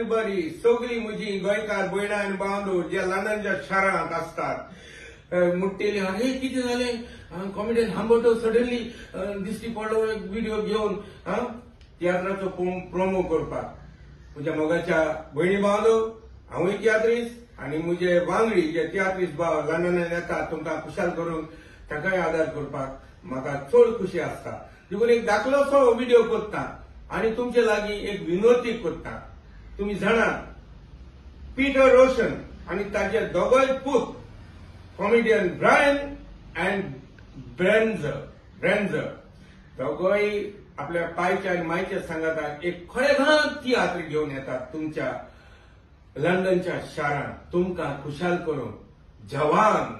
Everybody. सगळी म्हजी गोंयकार भयणां आनी बांदू जे लंडनच्या शारांत आसतात मुट्टेली, अरे कितें जालें, कॉमेडियन हांबोटो सडनली दिश्टी पडलो एक व्हिडिओ घेवन तियात्राचो प्रोमो करपाक. म्हज्या मोगाच्या भयणी बांदू, हांवूय तियात्रीस आनी म्हजे वांगडी जे तियात्रीस भाव लंडनान येतात तुमकां खुशाल करूंक ताकाय आदार करपाक म्हाका चड खुशी आसता. देखून एक दाखलोसो व्हिडिओ करता आनी तुमचे लागीं एक विनवती करता. तुमी जाणात, पिटर रोशन आनी ताजे दोगोय पूत कॉमेडियन ब्रायन अँड ब्रेंझर दोगोय आपल्या पायच्या आनी मायच्या सांगाताक एक खळेघात तियात्र घेवन येतात तुमच्या लंडनच्या शारांत तुमकां खुशाल करूंक. जवान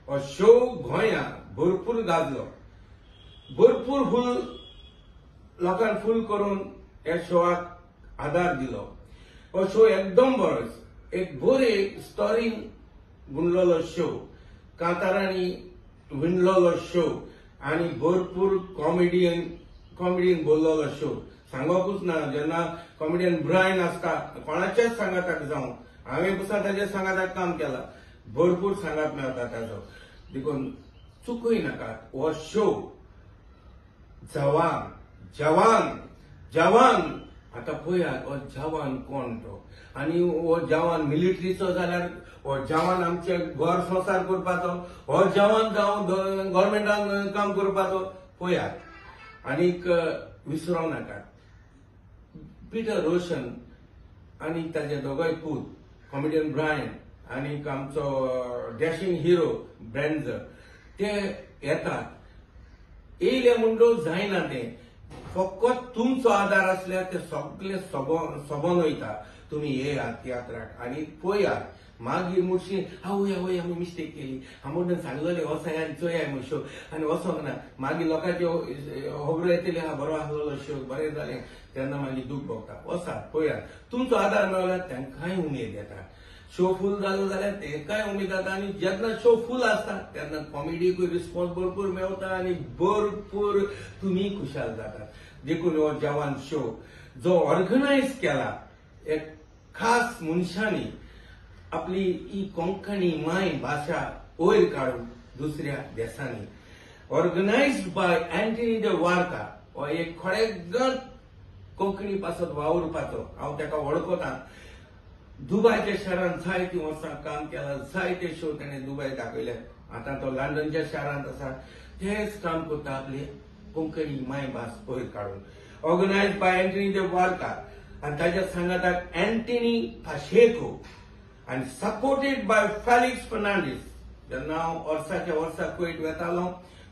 हो शो गोंयांत भरपूर गाजलो, भरपूर फूल लोकांक फूल करून ह्या शोआक आदार दिलो. हो शो एकदम बरो, एक बरे स्टोरीन गुंडलेलो शो, कांतारांनी विणलेलो शो आनी भरपूर कॉमेडियन बोल्लोलो शो. सांगपूच ना, जेन्ना कॉमेडियन ब्रायन आसता कोणाच्याच सांगाताक जावं, हांवें पसून ताच्या सांगाताक काम केलां, भरपूर सांगात मेळटा ताजो. देखून चुकूय नाकात, हो शो जवान जवान जवान. आतां पळयात हो जवान कोण तो, आनी हो जवान मिलिटरीचो जाल्यार हो जवान आमचे घर संवसार करपाचो, हो जवान जावं गव्हर्मेंटान काम करपाचो. पळयात आनीक विसरों नाकात, पिटर रोशन आनी ताजे दोगोय पूत कॉमेडियन ब्रायन आनीक आमचो डॅशिंग हिरो ब्रेंझर ते येतात. येयले म्हणटो जायना तें, फकत तुमचो आदार आसल्यार ते सगळे सोबोन वयता. तुमी येयात तियात्राक आनी पळयात, मागीर मुडशी आवय आवय आमी मिस्टेक केली, आमोडन सांगलेले वचाय आनी चोयाय म्हूण शो आनी वचोंक ना, मागीर लोकांच्यो खबरो येतल्यो, हा बरो आसलेलो शो, बरें जालें, तेन्ना मागीर दूख भोगता. वचात पळयात, तुमचो आदार मेळ्ळ्यार तांकांय उमेद येता. शो फूल जालो जाल्यार तांकांय उमेद जाता आनी जेन्ना शो फूल आसता तेन्ना कॉमेडीकूय रिस्पॉन्स भरपूर मेळटा आनी भरपूर तुमी खुशाल जातात. देखून हो जवान शो जो ऑर्गनायज केला एक खास मनशांनी आपली ही कोंकणी माय भाशा वयर काडून दुसऱ्या देशांनी, ऑर्गनायज बाय अँटनी de Varca, हो एक खरेगत कोंकणी पासत वावुरपाचो, हांव ताका वळखता. दुबायच्या शारांत जायतीं वर्सां काम केलां, जायते शो ताणें दुबाय दाखयले. आतां तो लंडनच्या शारांत आसा, तेच काम करता आपली कोंकणी मायभास वयर काडून. ऑर्गनायज बाय अँटनी de Varca आनी ताच्या सांगाताक अँटनी पाशेको आनी सपोर्टेड बाय फेलिक्स फर्नांडीस. जेन्ना हांव वर्साच्या वर्सा कुवेट वेतालो,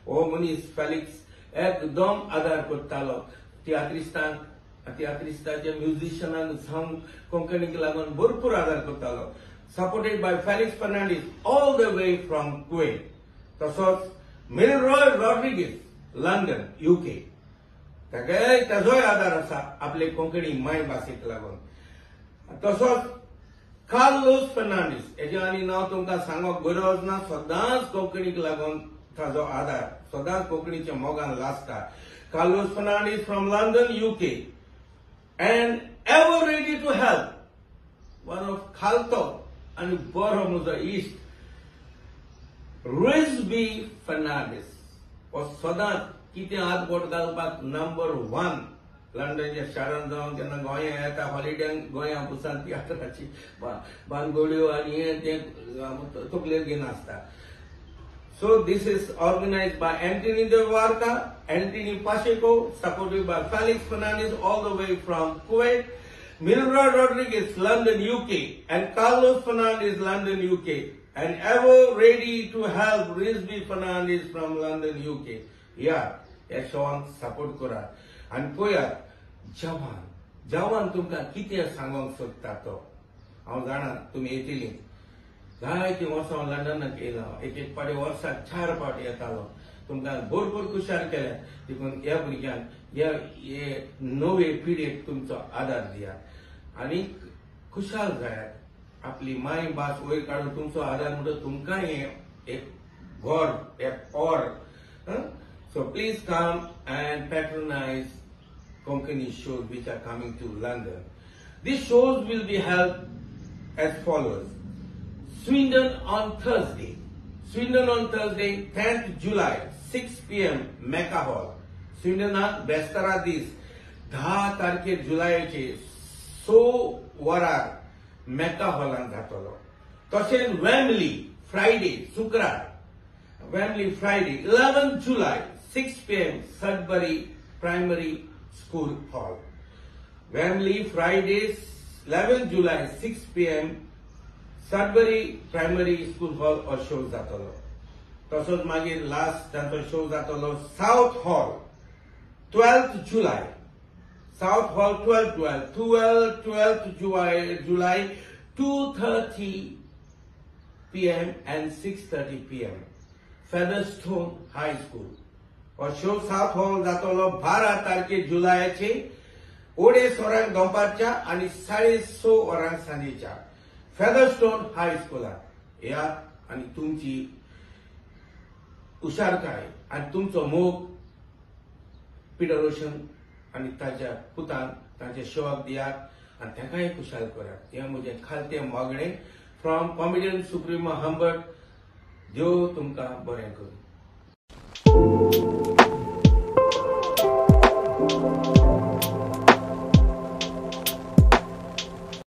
हो मनीस फेलिक्स एकदम आदार करतालो तियात्रिस्तांक, तियात्रिस्ताच्या म्युझिशनांक जावं कोंकणीक लागून भरपूर आदार करतालो. Supported by Felix Fernandes all the way from Kuwait. तसोच मिलरॉय रॉड्रिगीस लंडन UK, ताकाय ताजोय आदार आसा आपले कोंकणी मायभासेक लागून. तसोच कार्लोस फर्नांडीस, हेजें आनी नांव तुमकां सांगप गरज ना, सदांच कोंकणीक लागून ताजो आदार, सदांच कोंकणीच्या मोगान लासता. Carlos Fernandes from London UK and ever ready to help, one of खालतो आनी बरो म्हजो इश्ट रिजबी फर्नांडीस, हो सदांच कितें हात बोट घालपाक नंबर 1 लंडनच्या शारांत जावन जेन्ना गोंया येता हॉलिडेंक, गोंया पुसान तियात्राची बानगोड्यो आनी हें तें तकलेर घेवन आसता. So this is organized by Anthony de Varca, Anthony Pacheco, supported by Felix Fernandez all the way from Kuwait, Milroy Rodriguez, London, UK, and Carlos Fernandez, London, UK, and ever ready to help Rizvi Fernandez from London, UK. या ह्या शोवांक support करात आनी पळयात जवान. जवान तुमकां कितें सांगूंक सोदता तो हांव जाणा, तुमी येतली. जायतीं वर्सां हांव लंडनाक येयला, एक एक फावटी वर्साक 4 फावटी येतालो, तुमकां भरपूर खुशाल केल्या. देखून ह्या भुरग्यांक, ह्या हे नवे पिढयेक तुमचो आदार दियात आनी खुशाल जायात. आपली मायभास वयर काडून तुमचो आदार म्हणटा तुमकां हें एक गॉड, एक or. So please come and patronize Konkani shows which are coming to London. These shows will be held as follows. Swindon on Thursday. Swindon on Thursday, 10th July, 6 p.m. Mecca Hall. स्विंडनात बेस्तारा दीस 10 तारखेर जुलयाचे 6 वरार मेका हॉलांत जातलो. तशेंच Wembley Friday शुक्रार, Wembley Friday 11 July 6 p.m. Sudbury Primary School Hall. Wembley Friday 11 July 6 p.m. Sudbury Primary School Hall हो show जातलो. तसोच मागीर लास्ट तांचो शो जातलो Southall 12 July. Southall 12 July 2:30 p.m. and 6:30 p.m. Featherstone High School. हो show south hall जातलो 12 तारखे जुलयाचे 2:30 वरांक दनपारच्या आनी 6:30 वरांक सांजेच्या फेदरस्टोन हाय स्कुलात येयात आनी तुमची हुशारकाय आनी तुमचो मोग पिटर रोशन आनी ताच्या पुतान तांच्या शोवाक दियात आनी ताकाय खुशाल करात. हें म्हजें खालतें मागणें फ्रॉम कॉमेडियन सुप्रिमो हंबर्ट. देव तुमकां बरें करूं.